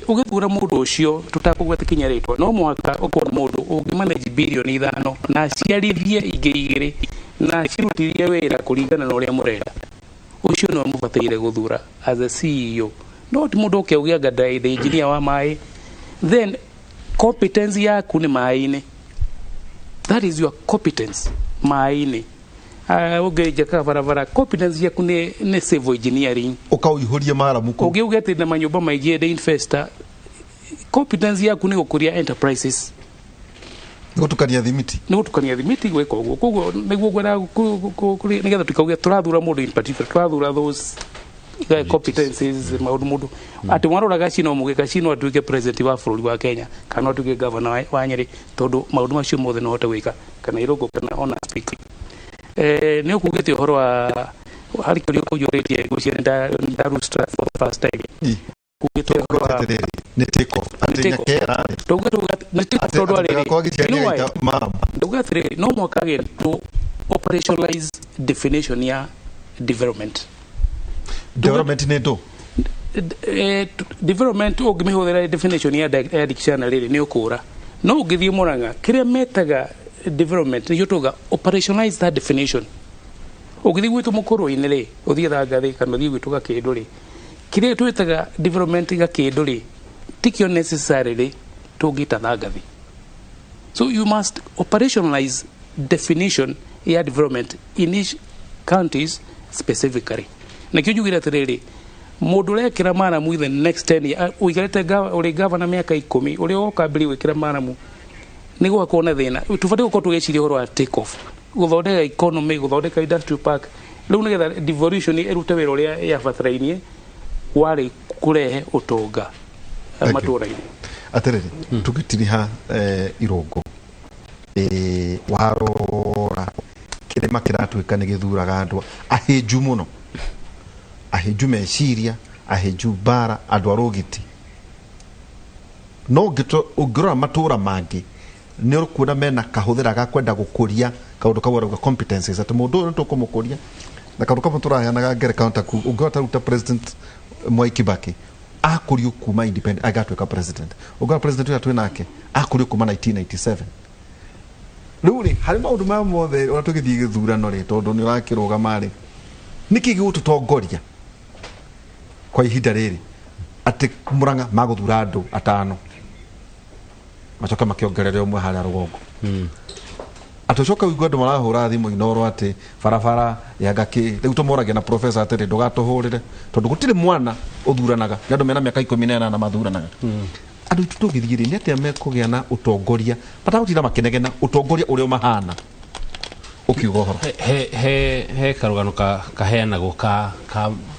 ũgĩthura mũndũ ũcio tũtakũgweta kinya rĩtwa, no mũhaka ũkorwo mũndũ ũngĩmanage birioni 5 na aciarithie ingĩ 2 na acirutithie wĩra kũringana na ũrĩa mũrenda. Ũcio nĩwe mũbataire gũthura as a CEO, no ti mũndũ ũke ũgĩa anga the engineer wa maĩ. Then competence yaku nĩ maĩ-inĩ, that is your competence maĩ-inĩ. Ũngĩnjaka barabara, competence yaku nĩ civil engineering. Ũkaũihũria maramu kũu. Ũngĩuga atĩ na manyũmba maingĩ ndĩ investor, competence yaku nĩ gũkũria enterprises. Nĩ gũtukania thimiti. Nĩ gũtukania thimiti gwĩka ũguo. Koguo nĩguo ngwendaga nĩgetha tũtikauge tũrathura mũndũ in particular, tũrathura those competencies maũndũ mũndũ. Atĩ mwarora Gacino mũgĩka Gacino atuĩke president wa bũrũri wa Kenya kana atuĩke governor wa Nyeri, tondũ maũndũ macio mothe no ahote gwĩka, kana Irũngũ kana ona speaker. Nĩ ũkugĩte ũhoro wa harĩ kĩũria ũkũiyũrĩtie ngwĩciria ndarustra for the first time. Kugĩte ũhoro wa nĩ take off. Atĩ nyakera rĩ. Nĩ take off tondũ arĩrĩ. Ndauga Ndauga atĩrĩrĩ, no mũhaka gĩ to operationalize definition ya development. Development nĩ ndũ? Development ũngĩmĩhũthĩra definition ya dictionary rĩ nĩ ũkũra. No ũngĩthiĩ Murang'a kĩrĩa metaga development nĩkĩo tuga operationalize that definition. Ũngĩthiĩ gwitũ mũkũrũ-inĩ rĩ, ũthiĩ Thangathĩ kana ũthiĩ gwitũ Gakĩndũ rĩ, kĩrĩa twĩtaga development Gakĩndũ rĩ, tikĩo necessarily tũngĩta Thangathĩ. So you must operationalize definition ya development in each counties specifically. Nakĩo njugire atĩrĩrĩ, mũndũ ũrekĩra maramu the next 10 years, ũikarĩte ũrĩ governor mĩaka 10, ũrĩa woka mbere gwĩkĩra maramu, nĩ gũgakorwo na thĩna. Tũbatiĩ gũkorwo tũgĩciria ũhoro wa take off, gũthondeka economy, gũthondeka industrial park. Rĩu nĩgetha devolution ĩrute wĩra ũrĩa yabatarainie warĩ kũrehe ũtonga matũũra-inĩ. Atĩrĩrĩ, tũgĩtiriha Irũngũ, warora kĩrĩma kĩratuĩka nĩ gĩthuraga andũ ahĩnju mũno, ahĩnju meciria, ahĩnju mbara, andũ arũgiti. No ũngĩrora matũũra mangĩ nĩ ũkuona mena kahũthĩra ga kwenda gũkũria kaũndũ kau arauga competences, atĩ mũndũ ũyũ nĩ tũkũmũkũria. Na kaũndũ kamwe tũraheanaga ngerekano ta ũngĩhota rĩu ta President Mwai Kibaki akũrio kuma independent agatuĩka president. Ũngĩona president ũrĩa twĩ nake akũrio kuma 1997. Rĩu rĩ, harĩ maũndũ maya mothe ũrĩa tũgĩthiĩ gĩthurano rĩ, tondũ nĩ ũrakĩrũgama rĩ, nĩkĩ gĩgũtũtongoria kwa ihinda rĩrĩ atĩ Murang'a magũthura andũ 5 macoke makĩongerere ũmwe harĩa rũgongo? Atĩ ũcoke ũigue andũ marahũra thimũ inoro atĩ barabara ya ngakĩ. Rĩu tũmoragia na professor atĩrĩ, ndũgatũhũrĩre tondũ gũtirĩ mwana ũthuranaga, nĩ andũ mena mĩaka 18 mathuranaga. Andũ aitũ tũgĩthiĩ rĩ, nĩ atĩa mekũgĩa na ũtongoria matagũtinda makĩnegena ũtongoria ũrĩa ũmahana ũkiuga ũhoro? He karũgano kaheanagwo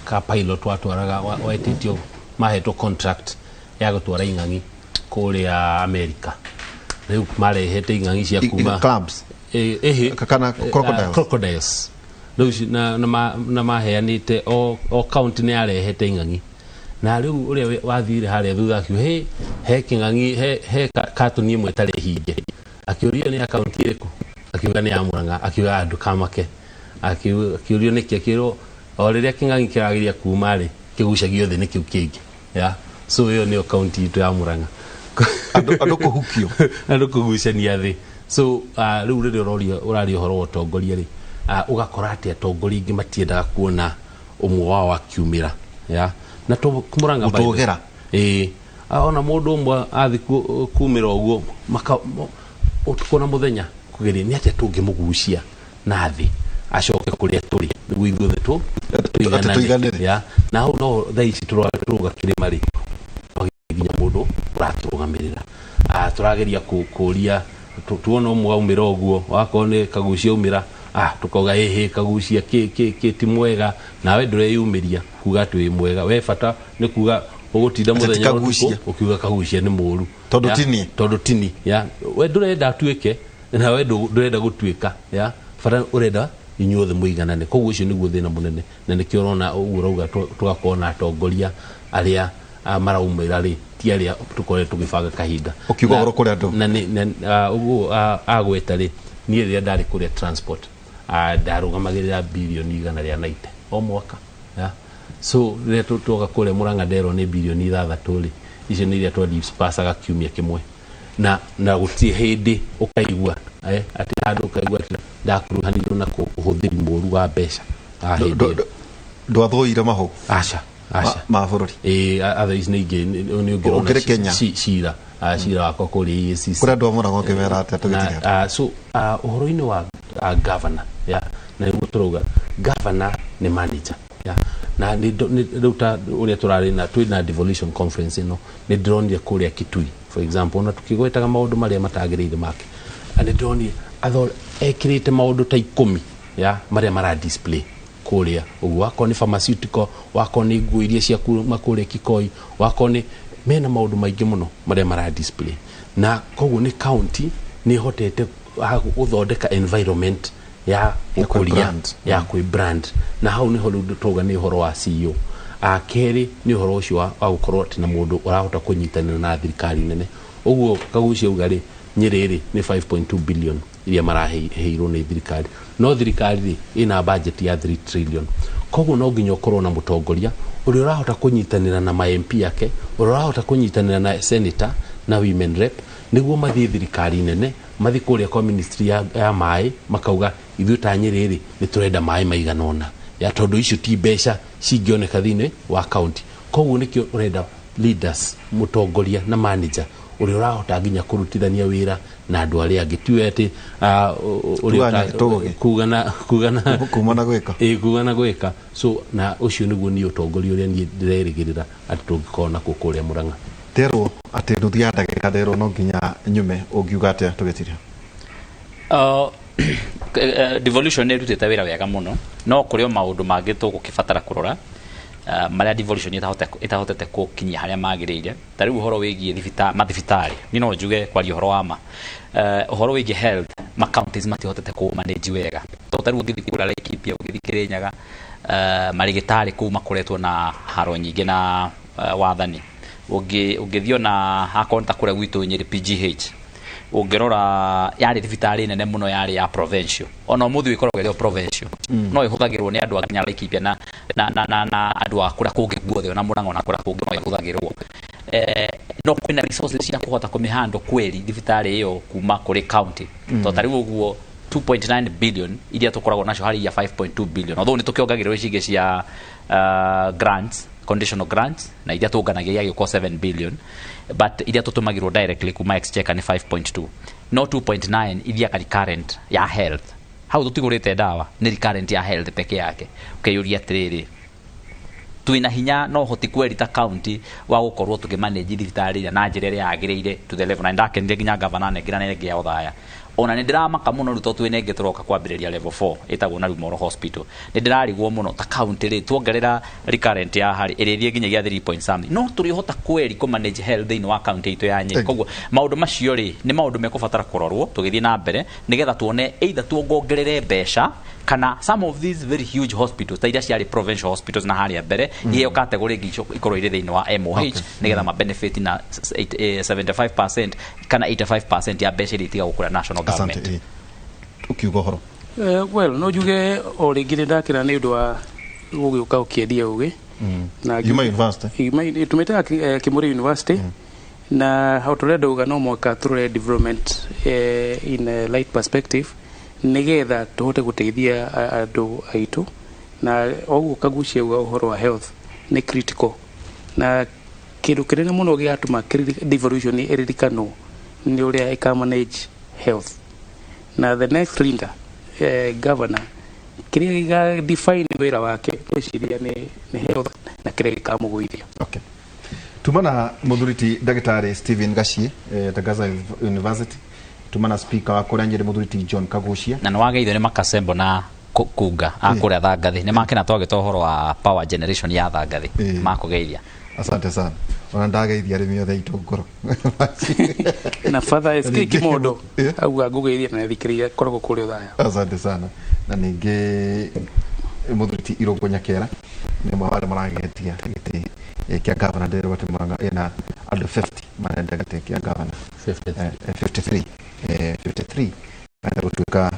ka pilot watwaraga wetĩtio mahetwo contract ya gũtwara ing'ang'i kũrĩa America. Rĩu marehete ing'ang'i cia kuma clubs kana crocodiles. Crocodiles. Rĩu na maheanĩte o county nĩ yarehete ing'ang'i. Na rĩu ũrĩa wathire harĩa thutha akiuga he kĩng'ang'i he katoni ĩmwe ĩtarĩ hinge. Akĩũrio nĩ ya county ĩrĩkũ? Akiuga nĩ ya Murang'a. Akiuga andũ kamake. Akĩũrio nĩkĩ? Akĩrwo o rĩrĩa kĩng'ang'i kĩrageria kuma rĩ, kĩgucagio thĩ nĩ kĩu kĩngĩ. Yeah. So ĩyo nĩyo county itũ ya Murang'a. Andũ kũhukio. Andũ kũgucania thĩ. So rĩu rĩrĩa ũraria ũhoro wa ũtongoria rĩ, ũgakora atĩ atongoria aingĩ matiendaga kuona ũmwe wao akiumĩra. Yeah. Na Murang'a gũtũgĩra. Ona mũndũ ũmwe athi kumĩra ũguo ũtukũ na mũthenya kũgeria nĩ atĩa tũngĩmũgucia na thĩ. Acoke kũrĩa tũrĩ nĩguo ithuothe Atĩ tũiganĩre. Ya, na hau no thaa ici tũrũga kĩrĩma rĩ, nginya mũndũ ũratũrũgamĩrĩra. Tũrageria kũria tuona ũmwe aumĩra ũguo, wakorwo nĩ Kagucia aumĩra, tũkauga ĩhĩ Kagucia kĩ kĩ kĩ ti mwega, nawe ndũreyumĩria kuga atĩ wĩ mwega. We bata nĩ kuga ũgũtinda Atĩ ti mũthenya Kagucia. ũtukũ ũkiuga Kagucia nĩ mũru. Tondũ Ya, ti niĩ. Tondũ tini ya we ndũrenda atuĩke na we ndũrenda gũtuĩka, ya bata ũrenda inyuothe mũiganane. Koguo ũcio nĩguo thĩna mũnene, na nĩkĩo ũrona ũguo ũrauga tũgakorwo na atongoria arĩa maraumĩra rĩ, ti arĩa tũkoretwo tũgĩbanga kahinda. Ũkiuga ũhoro kũrĩ andũ. Na ũguo agweta rĩ, niĩ rĩrĩa ndarĩ kũrĩa transport, ndarũgamagĩrĩra birioni 190 o mwaka, ya. So rĩrĩa tuoka kũrĩa Murang'a nderwo nĩ birioni 6 rĩ, icio nĩ iria twadispersaga kiumia kĩmwe, na gũtirĩ hĩndĩ ũkaigua atĩ handũ ũkaigua atĩ ndakuruhanirwo na ũhũthĩri mũru wa mbeca. Hĩndĩ ĩyo. Ndwathũire mahũ Aca, aca. Ma bũrũri. Ĩĩ, other ici nĩ ingĩ nĩ ũngĩrona. Ũkĩrĩ Kenya? Cira cira wakwa kũrĩa EACC. Kũrĩ andũ a Mũrang'a ũngĩmera atĩa tũgĩtire? Na, so ũhoro-inĩ wa governor, ya, na nĩguo tũrauga governor nĩ manager, ya, na rĩu ta ũrĩa tũrarĩ na twĩna devolution conference ĩno, nĩ ndĩronire kũrĩa Kitui, for example, ona tukĩgwetaga maũndũ marĩa matagĩrĩire make, nĩ ndĩronire ekĩrĩte maũndũ ta 10, ya, marĩa mara display kũrĩa ũguo, wakorwo nĩ pharmaceutical, wakorwo nĩ nguo iria cia kuma kũrĩa Kikoi, wakorwo nĩ mena maũndũ maingĩ mũno marĩa mara display. Na koguo nĩ county nĩ ĩhotete gũthondeka environment ya Ya gũkũria kwĩ-brand. Ya kwĩ brand, na hau nĩho rĩu tũrauga nĩ ũhoro wa CEO. Kerĩ nĩ ũhoro ũcio wa gũkorwo atĩ na mũndũ ũrahota kũnyitanĩra na thirikari nene. Ũguo Kagucia auga rĩ, Nyĩrĩ rĩ nĩ 5.2 billion iria maraheirwo nĩ thirikari, no thirikari rĩ ĩna budget ya 3 trillion. Koguo no nginya ũkorwo na mũtongoria ũrĩa ũrahota kũnyitanĩra na ma MP yake, ũrĩa ũrahota kũnyitanĩra na senator na women rep, nĩguo mathiĩ thirikari nene, mathiĩ kũrĩa kwa ministry ya maĩ, makauga ithuĩ ta Nyĩrĩ rĩ nĩ tũrenda maĩ maigana ũna, ya tondũ icio ti mbeca cingĩoneka thĩinĩ wa county. Koguo nĩkĩo ũrenda leaders, mũtongoria na manager ũrĩa ũrahota nginya kũrutithania wĩra na andũ arĩa angĩ, tiwe atĩ ũrĩa Kuga na tũgĩ. Kuga na Kuma na gwĩka. Ĩ, kuga na gwĩka. So na ũcio nĩguo niĩ ũtongoria ũrĩa niĩ ndĩrerĩgĩrĩra atĩ tũngĩkorwo nakuo kũrĩa Murang'a. Nderwo atĩ nuthu ya ndagĩka, nderwo no nginya nyume. Ũngiuga atĩa tũgĩtiria? Devolution nĩ ĩrutĩte wĩra wega mũno, no kũrĩ o maũndũ mangĩ tũgũkĩbatara kũrora, marĩa devolution ĩtahotete gũkinyia harĩa magĩrĩire, ta rĩu ũhoro wĩgiĩ mathibitarĩ. Niĩ no njuge kwaria ũhoro wa ma, ũhoro wĩgiĩ health, ma counties matihotete kũ manage wega, tondũ ta rĩu ũngĩthiĩ kũrĩa Laikipia, ũngĩthiĩ Kĩrĩnyaga, marĩgĩtarĩ kũu makoretwo na haro nyingĩ na wathani. Ũngĩthiĩ ona akorwo nĩ ta kũrĩa gwitũ Nyĩrĩ, PGH, ũngĩrora yarĩ thibitarĩ nene mũno, yarĩ ya provincial, ona ũmũthĩ ĩkoragwo ĩrĩ o provincial, no ĩhũthagĩrwo nĩ andũ a nginya Laikipia na andũ a kũrĩa kũngĩ guothe, ona Mũrang'a, ona kũrĩa kũngĩ no ĩhũthagĩrwo. No kwĩna resources cia kũhota kũmĩhandle kweri thibitarĩ ĩyo kuma kũrĩ county? Tondũ ta rĩu ũguo 2.9 billion iria tũkoragwo nacio harĩ iria 5.2 billion, although nĩ tũkĩongagĩrĩrwo ici ingĩ cia grants, conditional grants, na iria tũnganagia igagĩũka 7 billion, but iria tũtũmagĩrwo directly kuma exchequer nĩ 5.2, no 2.9 ithiaga recurrent ya health. Hau tũtigũrĩte ndawa, nĩ recurrent ya health peke yake. Ũkeyũria atĩrĩrĩ, twĩna hinya no hoti kweri ta county wa gũkorwo tũkĩmanage thibitarĩ ĩrĩa na njĩra ĩrĩa yagĩrĩire to the level? Na nĩndakenire nginya gavana nengera nenge ya Othaya. Ona nĩ ndĩramaka mũno rĩu tondũ twĩna ĩngĩ tũroka kwambĩrĩria level 4 ĩtagwo na Moro Hospital. Nĩ ndĩrarigwo mũno ta county rĩ, tuongerera recurrent ya harĩ ĩrĩthiĩ nginyagia 3 point something, no tũrĩhota kweri kũ manage health thĩinĩ wa county itũ ya Nyĩrĩ? Koguo maũndũ macio rĩ, nĩ maũndũ mekũbatara kũrorwo tũgĩthiĩ na mbere, nĩgetha tuone either tuongongerere mbeca kana some of these very huge hospitals ta iria ciarĩ provincial hospitals na harĩa mbere iheo category ĩngĩ ikorwo irĩ thĩinĩ wa MOH, nĩgetha ma benefit na 75% kana 85% ya mbeca iria itigagwo kũrĩa national Asante. government. Ũkiuga ũhoro. Well, no njuge o rĩngĩ nĩ ndakena nĩ ũndũ wa gũgĩũka ũkĩendia ũgĩ na Yuma University. Tumĩtaga Kimuri University, na o tũrĩa ndauga, no mũhaka tũrore development in a light perspective, nĩgetha tũhote gũteithia andũ aitũ. Na oguo Kagucia uga, ũhoro wa health nĩ critical, na kĩndũ kĩnene mũno gĩgatũma devolution ĩririkanwo nĩ ũrĩa ĩka manage health. Na the next leader, governor, Kĩrĩa gĩga define wĩra wake ngwĩciria nĩ health na kĩrĩa gĩkamũgũithia. Okay. Tumana muthuriti Ndagĩtarĩ Stephen Gachie, Tangaza University. Tumana speaker wa kũrĩa Nyĩrĩ, muthuriti John Kagucia. Na nĩ wageithio nĩ Makasembo na Kunga a kũrĩa Thangathi. Nĩ makena twagĩta ũhoro wa power generation ya Thangathi. Makũgeithia. Asante sana. Ona ndageithia arĩmi othe aitũ ngoro. Na Father SK Kimondo auga ngũgeithia na thikĩrĩria koragwo kũrĩa Othaya. Asante sana. Na ningĩ muthuriti Irũngũ Nyakera nĩ ũmwe wa arĩa maragetia gĩtĩ kĩa gavana. Ndĩrwo atĩ Murang'a ĩna andũ 50 marenda gĩtĩ kĩa gavana. 53. 53, 53 marenda gũtuĩka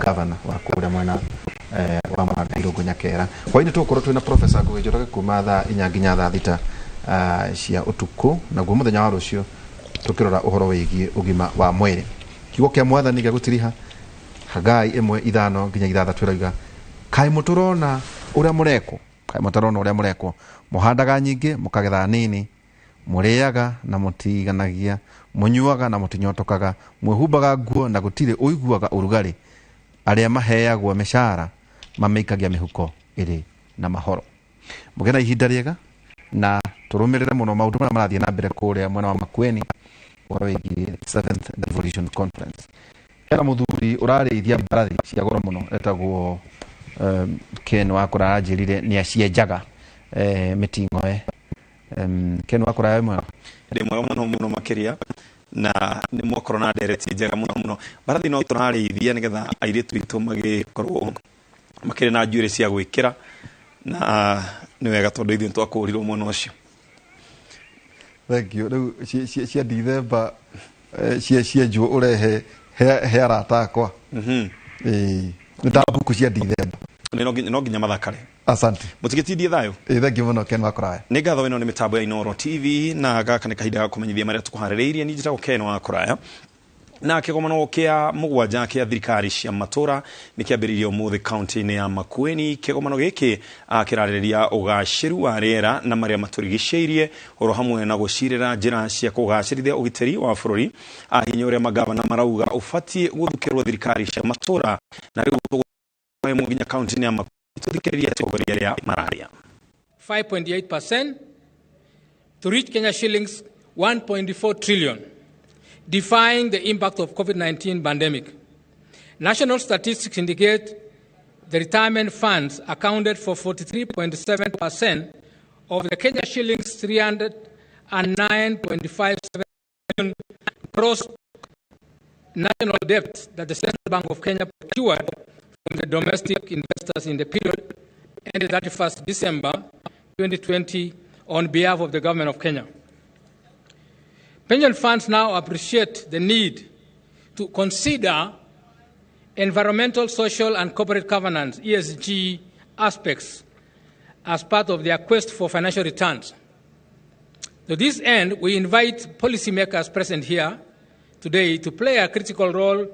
gavana wa kũrĩa mwena wa Murang'a, Irũngũ Nyakera. Hwainĩ tũgũkorwo twĩna Professor Ngũgĩ Njoroge kuma thaa 4 nginya thaa 6 cia ũtukũ, naguo mũthenya wa rũciũ tũkĩrora ũhoro wĩgiĩ ũgima wa mwĩrĩ. Kiugo kĩa Mwathani gĩa gũtiriha, Hagai 1:5 nginya 6, ĩroiga, kaĩ mũtũrona ũrĩa mũrekwo, kaĩ mũtarona ũrĩa mũrekwo? Mũhandaga nyingĩ, mũkagetha nini, mũrĩaga na mũtiganagia, mũnyuaga na mũtinyotokaga, mwĩhumbaga nguo na gũtirĩ ũiguaga ũrugarĩ. Arĩa maheagwo mĩcara mamĩikagia mĩhuko ĩrĩ na mahoro. Mũgĩe na ihinda rĩega na tũrũmĩrĩre mũno maũndũ marĩa marathiĩ na mbere kũrĩa mwena wa Makueni, ũhoro wĩgiĩ Seventh Devolution Conference. Hena mũthuri ũrarĩithia mbarathi cia goro mũno etagwo Ken Wakũra, aranjĩrire nĩ acienjaga mĩting'oe. Ken Wakũra, wĩ mwega? Ndĩ mwega mũno mũno makĩria, na nĩ mwakorwo na ndereti njega mũno mũno. Mbarathi no tũrarĩithia nĩgetha airĩtu aitũ magĩkorwo makĩrĩ na njuĩrĩ cia gwĩkĩra, na nĩ wega tondũ ithuĩ nĩtwakũrirwo mwena ũcio. Thank you. Rĩu cia Dithemba, cia cienjwo ũrehe he arata akwa. Ĩĩ, nĩ ta mbuku cia Dithemba. Nĩ no nginya mathakare. Asante. Mũtigĩtindie thayũ. Ĩĩ, thank you mũno, Ken Wakũraya. Nĩ ngatho. Ĩno nĩ mĩtambo ya Inoro TV, na gaka nĩ kahinda ga kũmenyithia marĩa tũkũharĩrĩirie. Niĩ njĩtagwo Ken wa Kũraya. Na kĩgomano kĩa mũgwanja kĩa thirikari cia matũra nĩ kĩambĩrĩirie ũmũthĩ kaunti-inĩ ya Makueni. Kĩgomano gĩkĩ kĩrarĩrĩria ũgacĩru wa rĩera na marĩa matũrigicĩirie, oro hamwe na gũcirĩra njĩra cia kũgacĩrithia ũgitĩri wa bũrũri. Hinya ũrĩa magavana marauga ũbatiĩ gũthukĩrwo thirikari cia matũra. Na rĩu tũgũthiĩ nginya kaunti-inĩ ya Makueni tũthikĩrĩrie atongoria arĩa mararia. 5.8% to reach Kenya shillings 1.4 trillion, defying the impact of COVID-19 pandemic. National statistics indicate the retirement funds accounted for 43.7% of the Kenya shillings 309.57 billion gross national debt that the Central Bank of Kenya procured from the domestic investors in the period ended 31st December 2020 on behalf of the government of Kenya. Pension funds now appreciate the need to consider environmental, social, and corporate governance, ESG aspects as part of their quest for financial returns. To this end, we invite policymakers present here today to play a critical role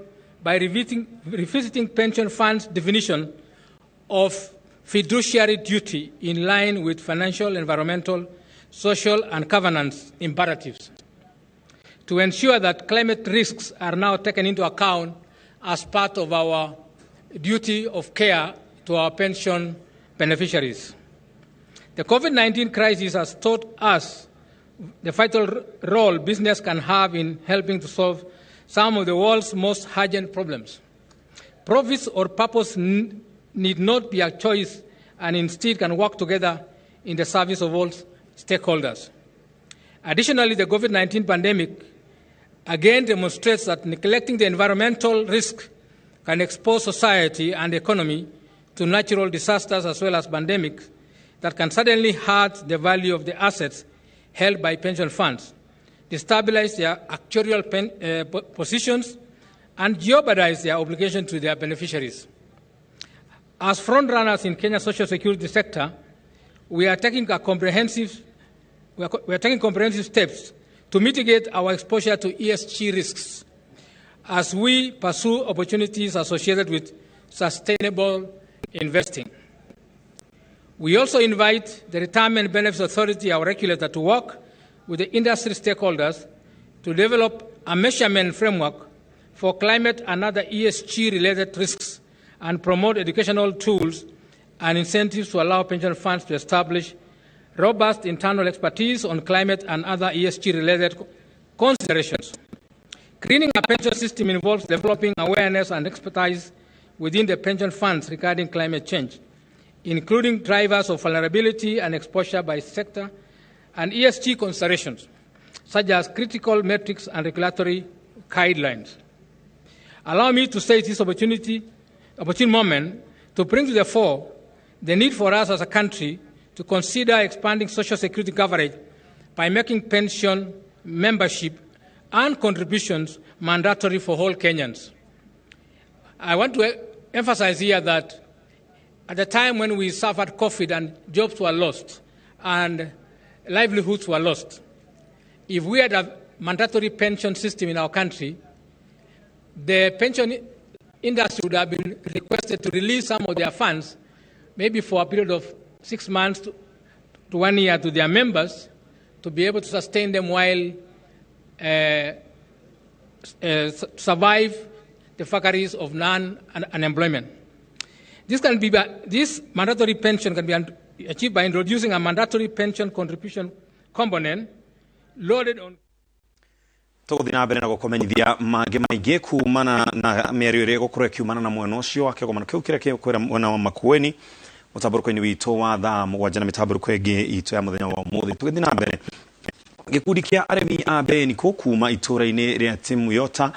by revisiting pension funds' definition of fiduciary duty in line with financial, environmental, social, and governance imperatives to ensure that climate risks are now taken into account as part of our duty of care to our pension beneficiaries. The COVID-19 crisis has taught us the vital role business can have in helping to solve some of the world's most urgent problems. Profits or purpose need not be a choice and instead can work together in the service of all stakeholders. Additionally, the COVID-19 pandemic again demonstrates that neglecting the environmental risk can expose society and economy to natural disasters as well as pandemics that can suddenly hurt the value of the assets held by pension funds, destabilize their actuarial positions, and jeopardize their obligation to their beneficiaries. As frontrunners in Kenya's social security sector, we are taking comprehensive steps to mitigate our exposure to ESG risks as we pursue opportunities associated with sustainable investing. We also invite the Retirement Benefits Authority, our regulator, to work with the industry stakeholders to develop a measurement framework for climate and other ESG-related risks and promote educational tools and incentives to allow pension funds to establish robust internal expertise on climate and other ESG-related considerations. Greening a pension system involves developing awareness and expertise within the pension funds regarding climate change, including drivers of vulnerability and exposure by sector and ESG considerations, such as critical metrics and regulatory guidelines. Allow me to seize this opportune moment to bring to the fore the need for us as a country to consider expanding social security coverage by making pension membership and contributions mandatory for all Kenyans. I want to emphasize here that at the time when we suffered COVID and jobs were lost and livelihoods were lost, if we had a mandatory pension system in our country, the pension industry would have been requested to release some of their funds, maybe for a period of 6 months to 1 year to their members, to be able to sustain them while survive the vagaries of non-unemployment. This mandatory pension can be achieved by introducing a mandatory pension contribution component loaded on. Tũgũthiĩ na mbere na gũkũmenyithia mangĩ maingĩ kumana na mĩario ĩrĩa ĩgũkorwo ĩkiumana na mwena ũcio wa kĩgomano kĩu kĩrĩa kĩkwĩra mwena wa Makueni mũtambũrũko-inĩ witũ wa thaa 7 na mĩtambũrũko ĩngĩ itũ ya mũthenya wa ũmũthĩ. Tũgĩthiĩ na mbere, gĩkundi kĩa arĩmi a Beniko kuma itũra-inĩ rĩa Timuyota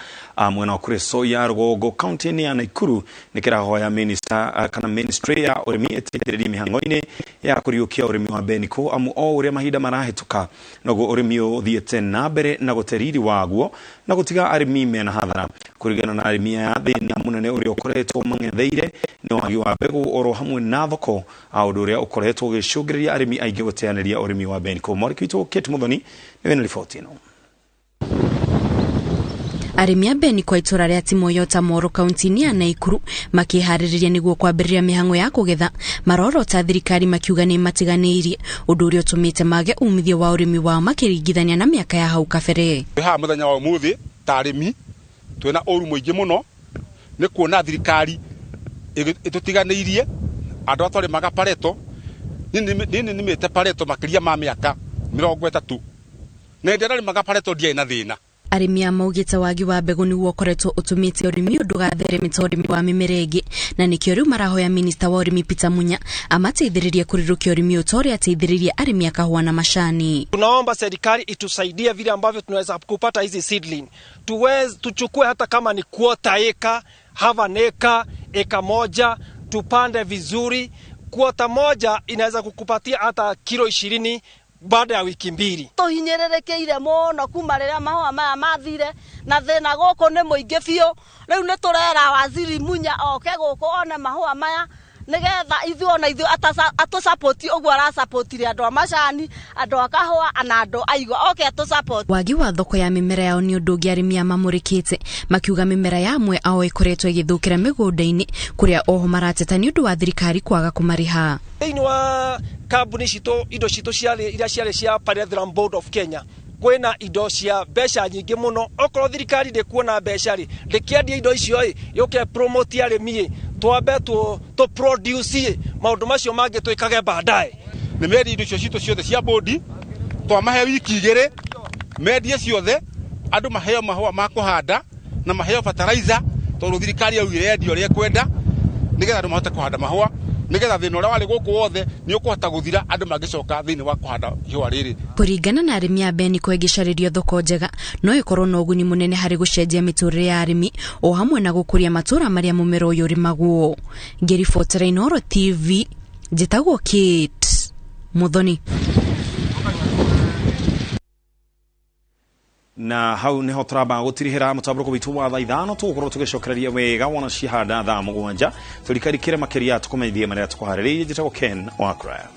mwena wa Kuresoi ya rũgongo kaunti-inĩ ya Nakuru nĩ kĩrahoya minister kana ministry ya ũrĩmi ĩteithĩrĩrie mĩhang'o-inĩ ya kũriũkia ũrĩmi wa Beniko amu o ũrĩa mahinda marahĩtũka noguo ũrĩmi ũthiĩte na mbere na gũte riri waguo na gũtiga arĩmi mena hathara. Kũringana na arĩmi aya, thĩna mũnene ũrĩa ũkoretwo mang'etheire nĩ wagi wa mbegũ oro hamwe na thoko, ũndũ ũrĩa ũkoretwo ũgĩcũngĩrĩria arĩmi aingĩ gũteanĩria ũrĩmi wa Beniko. Mwarĩki witũ Kate Muthoni nĩwe na riboti ĩno. Arĩmi a Beniko itũra rĩa Timoyota Moro kaunti-inĩ ya Nakuru makĩharĩrĩria nĩguo kwambĩrĩria mĩhang'o ya kũgetha marorota thirikari makiuga nĩ matiganĩirie ũndũ ũrĩa ũtũmĩte mage umithio wa ũrĩmi wao makĩringithania na mĩaka ya hau kabere. Haha mũthenya wa ũmũthĩ ta arĩmi twĩna ũru mũingĩ mũno nĩ kuona thirikari ĩtũtiganĩirie andũ arĩa twarĩmaga pareto. Niĩ nĩmĩte pareto makĩria ma mĩaka 30 na hĩndĩ ĩrĩa ndarĩmaga pareto ndiarĩ na thĩna. Arĩmi a maugĩte wagi wa mbegũ nĩguo ũkoretwo ũtũmĩte ũrĩmi ũyũ ndũgathereme ta ũrĩmi wa mĩmera ĩngĩ, na nĩkĩo rĩu marahoya minista wa ũrĩmi Peter Munya amateithĩrĩrie kũrirũkia ũrĩmi ũyũ ta ũrĩa ateithĩrĩrie arĩmi a kahũa na macani. Tunaomba serikali itusaidie vile ambavyo tunaweza kupata hizi seedling, tuweze tuchukue hata kama ni quarter eka, half an acre, eka moja, tupande vizuri. Quarter moja inaweza kukupatia hata kilo 20 baada ya wiki 2. Tũhinyĩrĩrĩkĩire mũno kuma rĩrĩa mahũa maya mathire na thĩna gũkũ nĩ mũingĩ biũ. Rĩu nĩ tũrera waziri Munya oke gũkũ one mahũa maya nĩgetha ithuĩ ona ithuĩ atũsapoti ũguo arasapotire andũ a macani, andũ a kahũa na andũ a igwa, oke atũsapoti. Wagi wa thoko ya mĩmera yao nĩ ũndũ ũngĩ arĩmi a mamũrĩkĩte makiuga mĩmera ya amwe ao ĩkoretwo ĩgĩthũkĩra mĩgũnda-inĩ kũrĩa oho marateta nĩ ũndũ wa thirikari kwaga kũmarĩha. Thĩinĩ wa kambuni citũ indo citũ ciarĩ iria ciarĩ cia Pyrethrum Board of Kenya kwĩna indo cia mbeca nyingĩ mũno. Okorwo thirikari ndĩkuona mbeca rĩ, ndĩkĩendia indo icio ĩ, yũke promote arĩmi ĩ, twambe tũ produce maũndũ macio mangĩ twĩkage baadaye. Nĩ mendie indo icio citũ ciothe cia bodi, twamahe wiki 2 mendie ciothe, andũ maheo mahũa ma kũhanda na maheo fertilizer, tondũ thirikari yaugire yendia ũrĩa ĩkwenda nĩgetha andũ mahote kũhanda mahũa, nĩgetha thĩna ũrĩa warĩ gũkũ wothe nĩ ũkũhota gũthira andũ mangĩcoka thĩinĩ wa kũhanda ihũa rĩrĩ. Kũringana na arĩmi a Beniko ĩngĩcarĩrio thoko njega no ĩkorwo na ũguni mũnene harĩ gũcenjia mĩtũrĩre ya arĩmi o hamwe na gũkũria matũra marĩa mũmera ũyũ ũrĩmagwo. Ngĩribotera Inooro TV, njĩtagwo Kate Muthoni. Na hau niho turamba gutirihira mutamburuko witu wa thaa 5 tugukorwo tugicokereria wega wona cihanda thaa 7 turikarikire makiria tukumenyithie maria tukuhaririirie. Njĩtagwo Ken wa Kraya.